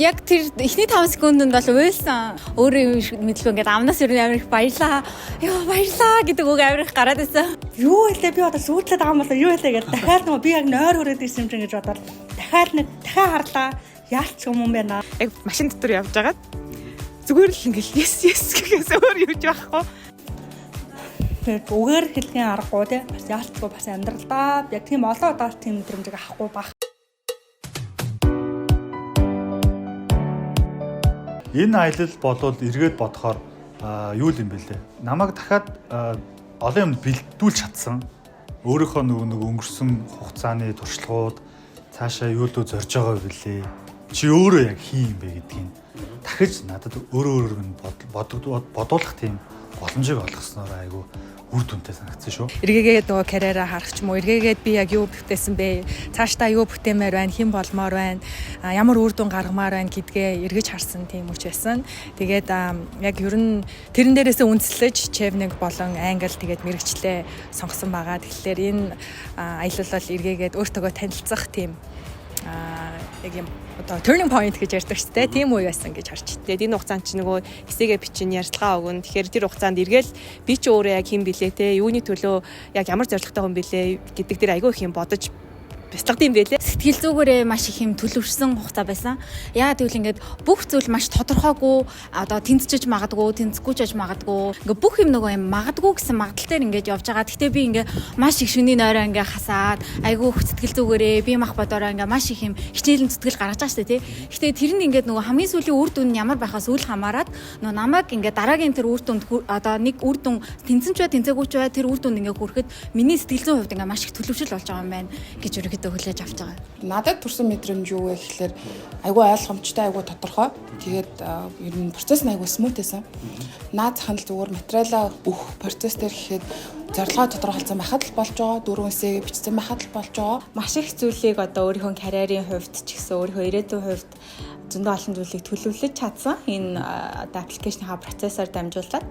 Яг тэр эхний 5 секундэнд бол уйлсан. Өөрөө юм мэдлгүй ингээд амнаас ер нь амар их баярлаа. Йоо, баярлаа гэдэг үг амар их гараад байсан. Юу вэ, би одоо сүйтлээд байгаа юм болоо, юу вэ гэж дахиад нөгөө би яг нойр хүрээд ирсэн юм чинь гэж бодоод дахиад нэг дахиад харлаа. Яалч юм юм байна. Яг машин дотор явж байгаад зүгээр л ингээл yes yes гэхээс өөр юу ч байхгүй. Тэгээд үгээр хэлхийн аргагүй те, бас яалчгүй бас амьдралдаа яг тийм олон удаа тийм мэдрэмжийг авахгүй бах. Энэ аялал болвол эргээд бодохоор юу юм бэлээ. Намайг дахиад олон юмд бэлдүүлж чадсан. Өөрийнхөө нөгөө нэг өнгөрсөн хугацааны туршлагууд, цаашаа юу л зорж байгаа бэлээ. Чи өөрөө яг хин юм бэ гэдгийг дахиж надад өөрөө өөрөөр нь бодуулах тийм боломжийг олгосноор айгүй үр дүнтэй санагдсан шүү. Эргээгээд нөгөө карьераа харах ч юм уу, эргээгээд би яг юу бүтээсэн бэ, цаашдаа юу бүтээмээр байна, хэн болмоор байна, ямар үр дүн гаргамаар байна гэдгээ эргэж харсан тийм үуч байсан. Тэгээд яг ер нь тэрэн дээрээсээ үндэслэж Chevening болон англи тэгээд мэрэгчлээ сонгосон байгаа. Тэгэхээр энэ аялал бол эргээгээд өөртөөгөө танилцах тийм яг юм одоо turning point гэж ярьдаг шүү дээ. Тийм үе байсан гэж харж байна. Тэгээд энэ хугацаанд чи нөгөө эсээгээ бичин, ярилцлага өгнө. Тэгэхээр тэр хугацаанд эргээл би чи өөрөө яг хэн билээ те, юуны төлөө, яг ямар зорилготой хүн билээ гэдэг дээр айгүй их юм бодож бяцлагд юм байлээ. Сэтгэл зүгээрээ маш их юм төлөвшсөн хугацаа байсан. Яа гэвэл ингээд бүх зүйл маш тодорхойгүй, одоо тэнцэж магадгүй, тэнцэхгүй ч байж магадгүй. Ингээд бүх юм нөгөө юм магадгүй гэсэн магадлал дээр ингээд явж байгаа. Гэтэ би ингээд маш их шөнийн нойроо ингээд хасаад, айгүй их сэтгэл зүгээрээ, бие мах бодороо ингээд маш их юм хичээлэн зүтгэл гаргаж байгаа шүү дээ, тий. Гэтэ тэр нь ингээд нөгөө хамгийн сүүлийн үр дүн нь ямар байхаас үл хамааран нөгөө намайг ингээд дараагийн тэр үр дүнд, одоо нэг үр дүн тэнцэн ч бай, тэнцээгүй ч бай, тэр үр дүнд ингээд хүрэхэд миний сэтгэл зүйн хувьд ингээд маш их төлөвшөл болж байгаа юм байна гэж ерөнхийдөө хүлээж авч байгаа. Надад төрсэн мэдрэмж юу вэ гэхлээр айгүй ойлгомжтой, айгүй тодорхой. Тэгээд ер нь процесс нь айгүй smooth байсан. Наад зах нь л зүгээр материалаа өгөх процесс дээр гэхэд зорилгоо тодорхойлсон байхад л болж байгаа. Дөрвөн эсэгээ бичсэн байхад л болж байгаа. Маш их зүйлийг одоо өөрийнхөө карьерийн хувьд ч гэсэн, өөрийнхөө ирээдүйн хувьд зөндөө олон зүйлийг төлөвлөж чадсан. Энэ одоо application ныхаа процессоор дамжуулаад.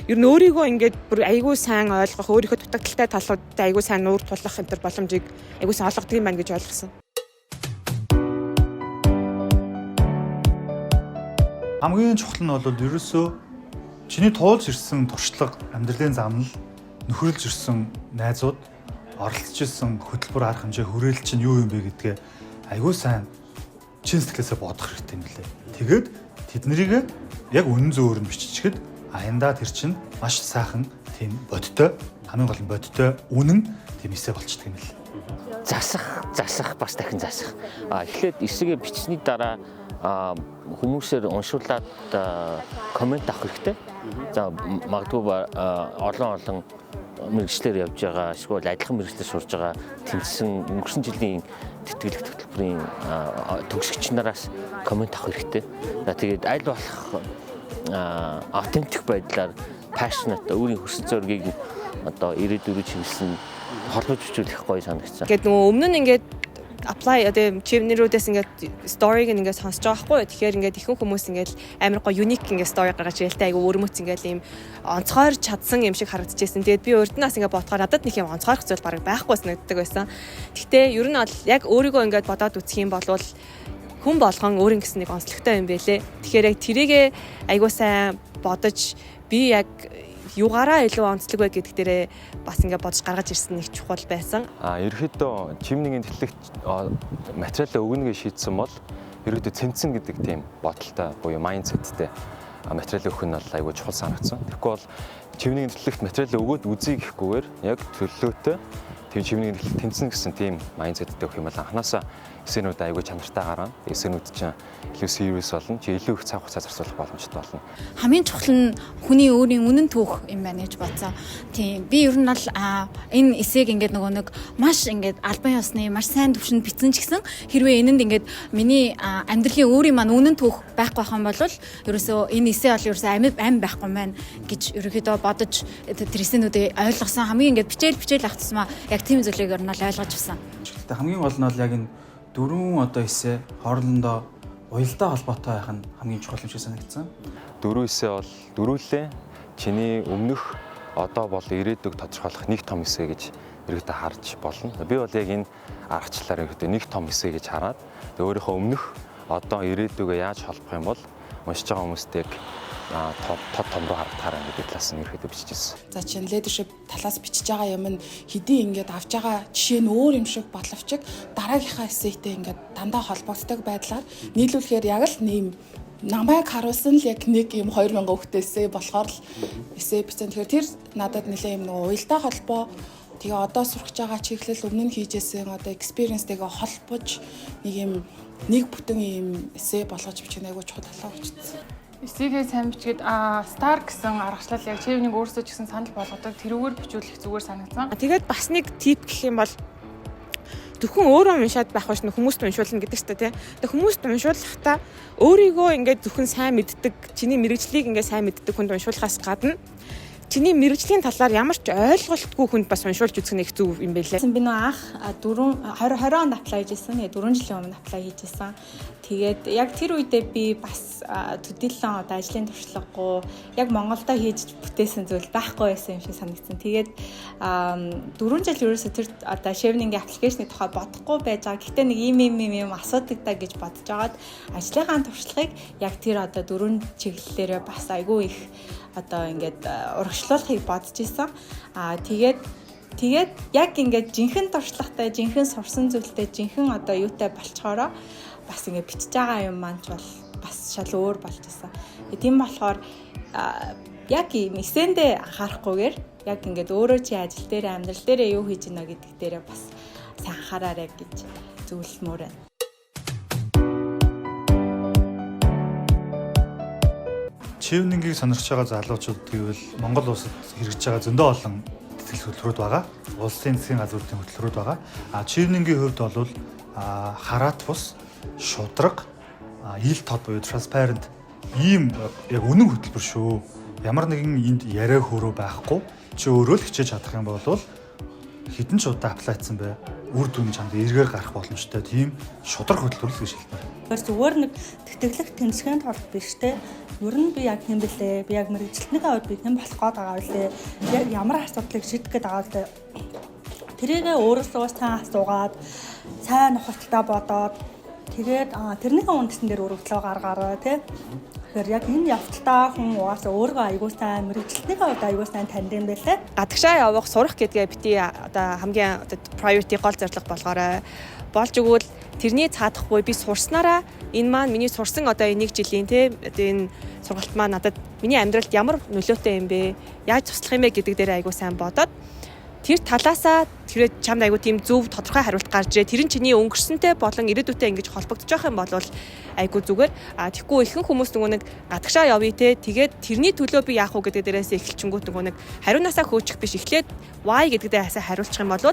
Ер нь өөрийгөө ингээд бүр айгүй сайн ойлгох, өөрийнхөө дутагдалтай талуудтай айгүй сайн нуур тулах энэ төр боломжийг айгүй сайн олгодог юм байна гэж ойлгосон. Хамгийн чухал нь бол ерөөсөө чиний туулж ирсэн туршлага, амьдралын зам нь, нөхөрлөж ирсэн найзууд, оролцож ирсэн хөтөлбөр, арга хэмжээ, хүрээлэл чинь юу юм бэ гэдгээ айгүй сайн чин сэтгэлээсээ бодох хэрэгтэй юм лээ. Тэгээд тэднэрийг яг үнэн зөвөөр нь биччихэд аяндаа тэр чинь маш сайхан тийм бодтой, хамгийн гол нь бодтой, үнэн тийм эсэ болчдөг юм лээ. Засах, засах, бас дахин засах. Эхлээд эсэгээ бичсэний дараа хүмүүсээр уншуулад comment авах хэрэгтэй. За, магадгүй олон олон мэргэжлээр явж байгаа, эсвэл адилхан мэргэжлээр сурж байгаа, тэнцсэн, өнгөрсөн жилийн тэтгэлэг хөтөлбөрийн төгсөгч нараас comment авах хэрэгтэй. За, тэгээд аль болох authentic байдлаар, passionate, өөрийн хүсэл зоригийг одоо ирээдүйн рүү чиглэсэн холбож бичүүл их гоё санагдсан. Ингээд нөгөө өмнө нь ингээд apply одоо Chevening рүүдээс ингээд story г ингээд сонсож байгаа байхгүй юу. Тэгэхээр ингээд ихэнх хүмүүс ингээд амар гоё unique ингээд story гаргаж ирэлтэй, айгу өвөрмөц, ингээд ийм онцгойр чадсан юм шиг харагдчихсэн. Тэгээд би урд нь бас ингээд бодохоор надад нэг юм онцгойрох зүйл бараг байхгүй санагддаг байсан. Гэхдээ ер нь бол яг өөрийгөө ингээд бодоод үзэх юм бол хүн болгон өөрийн гэсэн нэг онцлогтой юм бэлээ. Тэгэхээр яг тэрийгэ айгу сайн бодож, би яг юугаараа илүү онцлог вэ гэдэг дээрээ бас ингээд бодож гаргаж ирсэн нэг чухал байсан. Ерөөхдөө Chevening ийн тэтлэгт материалаа өгнө гэж шийдсэн бол ерөөхдөө цэнцэн гэдэг тийм бодолтой буюу mindset тэй материал өгөх нь бол айгүй чухал санагдсан. Тэгэхгүй бол Chevening ийн тэтлэгт материалаа өгөөд үзье гэхгүйгээр яг төлөлөөтэй тийм Chevening ийн тэтлэгт тэнцэн гэсэн тийм mindset тэй өгөх юм бол анханасаа эсэнүүд айгүй чанартай гарна. Эсэнүүд чинь илүү serious болно. Чи илүү их цаг хугацаа зарцуулах боломжтой болно. Хамгийн чухал нь хүний өөрийн үнэн түүх юм байна гэж бодсон. Тийм, би ер нь бол энэ эсээг ингээд нөгөө нэг маш ингээд албан ёсны маш сайн төвшөнд бичсэн ч гэсэн хэрвээ энэнд ингээд миний амьдралын өөрийн маань үнэн түүх байхгүй байх юм бол ерөөсөө энэ эсэ бол ерөөсөө амь байхгүй юм байна гэж ерөөхдөө бодож тэр эсэнүүдийг ойлгосон. Хамгийн ингээд бичээл бичээл ах тусмаа яг тийм зүйлийг ер нь бол ойлгож авсан. Гэхдээ хамгийн гол нь бол яг энэ дөрвөн одоо эсэ хоорондоо уялдаа холбоотой байх нь хамгийн чухал юм шиг санагдсан. Дөрвөн эсэ бол дөрвөлээ чиний өмнөх, одоо бол ирээдүг тодорхойлох нэг том эсэ гэж ерөөдөө харж болно. Би бол яг энэ аргачлалаар ерөөдөө нэг том эсэ гэж хараад өөрийнхөө өмнөх одоо ирээдүгөө яаж холбох юм бол уншиж байгаа хүмүүст яг тод том руу харагдахаар гэдэг талаас нь ерөөхдөө бичиж ирсэн. За чинь leadership талаас бичиж байгаа юм нь хэдий ингээд авч байгаа жишээ нь өөр юм шиг боловч дараагийнхаа эссейтэй ингээд дандаа холбогддог байдлаар нийлүүлэхээр яг л нэм намайг харуулсан л яг нэг юм 2000 үгтэй эссе болохоор л эссе бичсэн. Тэгэхээр тэр надад нэлээ юм нөгөө уялдаа холбоо, тэгээ одоо сурч байгаа чиглэл, өмнө нь хийжсэн одоо experience-тэйгээ холбож нэг юм нэг бүтэн юм эссе болгож бичих нь айгүй чухал болоо гэж үзсэн. Эссегээ сайн бичгээд STAR гэсэн аргачлал яг Chevening өөрсдөө ч гэсэн санал болгодог. Тэрүүгээр бичүүл их зүгээр санагдсан. Тэгээд бас нэг tip гэх юм бол зөвхөн өөрөө уншаад байх биш, хүмүүст уншуулна гэдэг чинь тий. Тэгээ хүмүүст уншуулахдаа өөрийгөө ингээд зөвхөн сайн мэддэг, чиний мэргэжлийг ингээд сайн мэддэг хүнд уншуулахаас гадна чиний мэргэжлийн талаар ямар ч ойлголтгүй хүнд бас уншуулж үзэх нь их зөв юм байлээ. Би нөө анх 4 20 20 онд apply хийжсэн. Тэгээ 4 жилийн өмнө apply хийжсэн. Тэгээд яг тэр үедээ би бас төдийлөн одоо ажлын туршлагагүй, яг Монголдо хийж бүтээсэн зүйл байхгүй байсан юм шиг санагдсан. Тэгээд 4 жил ерөөсө тэр одоо Chevening application-ы тухай бодохгүй байж байгаа. Гэхдээ нэг ийм ийм ийм юм асуудаг та гэж бодож байгаад ажлынхаа туршлагыг яг тэр одоо дөрвөн чиглэлээрээ бас айгүй их одоо ингээд урагшлуулахыг бодож исэн. Аа тэгээд яг ингээд жинхэнэ туршлагатай, жинхэнэ сурсан зүйлтэй, жинхэнэ одоо юутай болчхоороо бас ингээд бичиж байгаа юм маань ч бол бас шал өөр болж исэн. Тийм болохоор яг ийм эсэндээ анхаарахгүйгээр яг ингээд өөрөө чи ажил дээр, амьдрал дээрээ юу хийж гинэ гэдэг дээрээ бас сайн анхаараарай гэж зөвлөмөр байна. Chevening-ийг сонирхож байгаа залуучууд гэвэл Монгол улсад хэрэгжиж байгаа зөндөө олон тэтгэл хөтөлбөрүүд байгаа. Улсын засгийн газруудын хөтөлбөрүүд байгаа. А Chevening-ийн хувьд бол хараат бус, шудраг, ил тод буюу transparent ийм яг үнэн хөтөлбөр шүү. Ямар нэгэн энд яриа хөрөө байхгүй. Чи өөрөө л хичээж чадах юм бол хэдэн ч удаа apply цсан бай. Үр дүн чамд эргээр гарах боломжтой тийм шудраг хөтөлбөр л гэж хэлмээр. Тэгэхээр зүгээр нэг тэтгэлэг тэмцэхийн тулд биш те. Ер нь би яг хэн бэлээ? Би яг мэргэжилтний хувьд би хэн болох гээд байгаа вэ? Яг ямар асуудлыг шийдэх гээд байгаа вэ? Тэрийгээ өөрөөсөө сайн асуугаад, сайн нухацтай бодоод тэгээд тэрнийхээ үндсэн дээр өргөдлөө гаргаарай те. Тэгэхээр яг энэ явцдаа хүн угаасаа өөрийгөө аягүй сайн, мэргэжилтнийхээ хувьд аягүй сайн таньд юм байлээ. Гадагшаа явах, сурах гэдгээ бити одоо хамгийн одоо priority, гол зорилго болгоорой. Болж өгвөл тэрний цаадахгүй би сурснараа энэ маань миний сурсан одоо энэ нэг жилийн те одоо энэ сургалт маань надад миний амьдралд ямар нөлөөтэй юм бэ? Яаж туслах юм бэ гэдэг дээр айгүй сайн бодоод тэр талаасаа тэрээ чамд айгүй тийм зөв тодорхой хариулт гарч ирээ. Тэр нь чиний өнгөрсөнтэй болон ирээдүйтэй ингэж холбогдож байгаа юм бол айгүй зүгээр. А тэгэхгүй ихэнх хүмүүс нөгөө нэг гадагшаа явъя те. Тэгээд тэрний төлөө би яах вэ гэдэг дээрээс эхэлчингүүт нөгөө нэг хариунаасаа хөөчих биш, эхлээд why гэдэг дээрээсээ хариулчих юм бол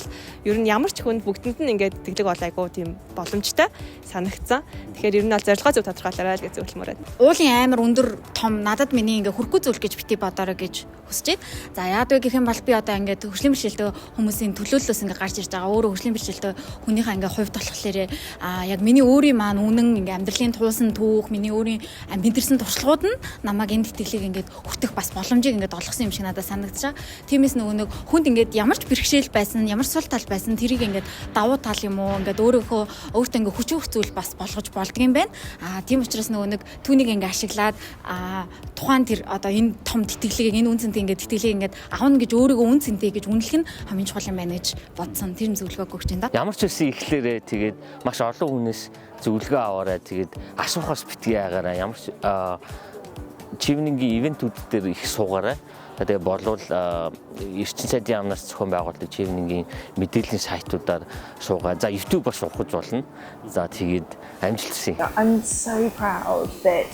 ер нь ямар ч хүнд бүгдэнд нь ингээд тэтгэлэг бол айгүй тийм боломжтой санагдсан. Тэгэхээр ер нь бол зорилгоо зөв тодорхойлоорой л гэж зөвлөмөр байна. Уулын амар өндөр том надад миний ингээ хүрхгүй зүйл гэж бити бодоорой гэж хүсэж байна. За яад вэ гэх юм бол би одоо ингээд хөгжлийн бэрхшээлтэй хүмүүсийн төлөөллөөс ингээ гарч ирж байгаа. Өөрөө хөгжлийн бэрхшээлтэй хүнийхээ ингээ хувьд болохоор яг миний өөрийн маань үнэн ингээ амьдралын туулсан түүх, миний өөрийн мэдэрсэн туршлагууд нь намайг энэ тэтгэлийг ингээд хүртэх бас боломжийг ингээд олгосон юм шиг надад санагдаж байгаа. Тиймээс нөгөө нэг хүнд ингээд ямар ч бэрхшээл байсан, ямар сул тал байсан тэрийг ингээд давуу тал юм уу, ингээд өөрөөхөө өөртөө ингээд хүч өгөх зүйл бас болгож болдго юм байна. Тийм учраас нөгөө нэг түүнийг ингээд ашиглаад тухайн тэр одоо энэ том тэтгэлгийг, энэ үн цэнтэй ингээд тэтгэлгийг ингээд авна гэж өөрийгөө үн цэнтэй гэж үнэлэх нь хамгийн чухал юм байна гэж бодсон. Тэр зөвлөгөөг өгч байна да. Ямар ч үсэн ихлээрээ тэгээд маш олон хүнээс зөвлөгөө аваарай. Тэгээд асуухаас битгий ягаарай. Ямар ч Chevening-ийн event үүд дээр их суугаарай. Тэгээ болвол эрчин сайдын яамнаас зохион байгуулдаг Chevening-ийн мэдээллийн сайтуудаар суугаа. За YouTube бас ухаж болно. За тэгээд амжилт хүсье. I'm so proud that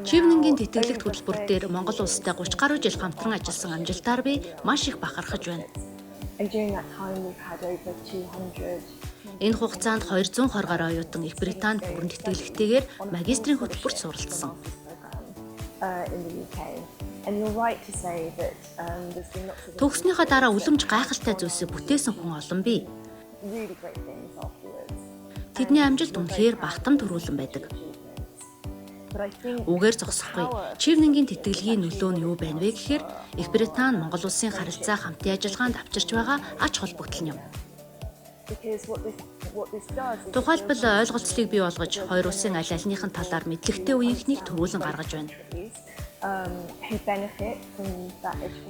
Chevening-ийн тэтгэлэгт хөтөлбөр дээр Монгол улстай 30 гаруй жил хамтран ажилласан амжилтаар би маш их бахархаж байна. Энэ хугацаанд 220 гаруй оюутан Их Британд бүрэн тэтгэлэгтэйгээр магистрийн хөтөлбөрт суралцсан. Төгснөхийн дараа үлэмж гайхалтай зүйлсийг бүтээсэн хүн олон бий. Тэдний амжилт үнэхээр багтам төрүүлэн байдаг. Үгээр зогсохгүй. Chevening-ийн тэтгэлгийн нөлөө нь юу байна вэ гэхээр Их Британи Монгол улсын харилцаа хамтын ажиллагаанд авчирч байгаа ач холбогдол нь юм. Тухайлбал, ойлголцлыг бий болгож, хоёр улсын аль альных нь талаар мэдлэгтэй үеийнхнийг төрүүлэн гаргаж байна.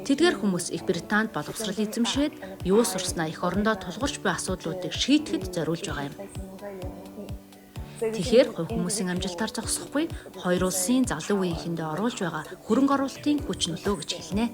Тэдгээр хүмүүс Их Британд боловсрал эзэмшээд, юу сурснаа эх орондоо тулгарч буй асуудлуудыг шийдэхэд зориулж байгаа юм. Тэгэхээр хувь хүмүүсийн амжилтаар зогсохгүй, хоёр улсын залуу үеийнхэндээ оруулж байгаа хөрөнгө оруулалтын хүч нөлөө гэж хэлнэ.